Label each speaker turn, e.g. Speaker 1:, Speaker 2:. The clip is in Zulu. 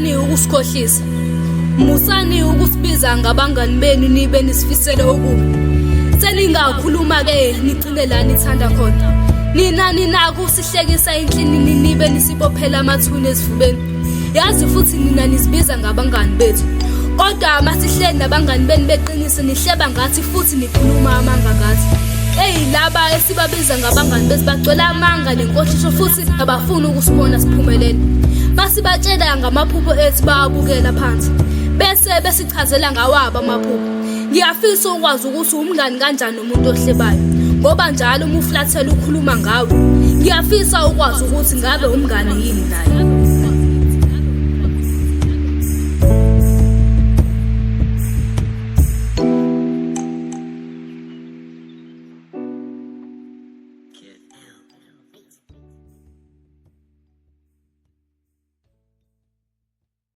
Speaker 1: Musani ukusikhohlisa. Musani ukusibiza ngabangani benu nibe nisifisele okubi. Seningakhuluma-ke nigcine la nithanda khona. Nina ninakho usihlekisa inhlinini nibe nisibophela amathuna ezifubeni. Yazi futhi nina nizibiza ngabangani bethu. Kodwa masihleli nabangani benu beqiniso nihleba ngathi futhi nikhuluma amanga ngathi. Eyi laba esibabiza ngabangani bethu bagcwele amanga nenkohliso futhi abafuni ukusibona siphumelela. Basibatshela ngamaphupho ethu bawabukela phansi. Bese besichazela ngawabo amaphupho. Ngiyafisa ukwazi ukuthi umngani kanjani nomuntu ohlebayo ngoba njalo uma uflathela ukhuluma ngawe. Ngiyafisa ukwazi ukuthi ngabe umngani yini naye.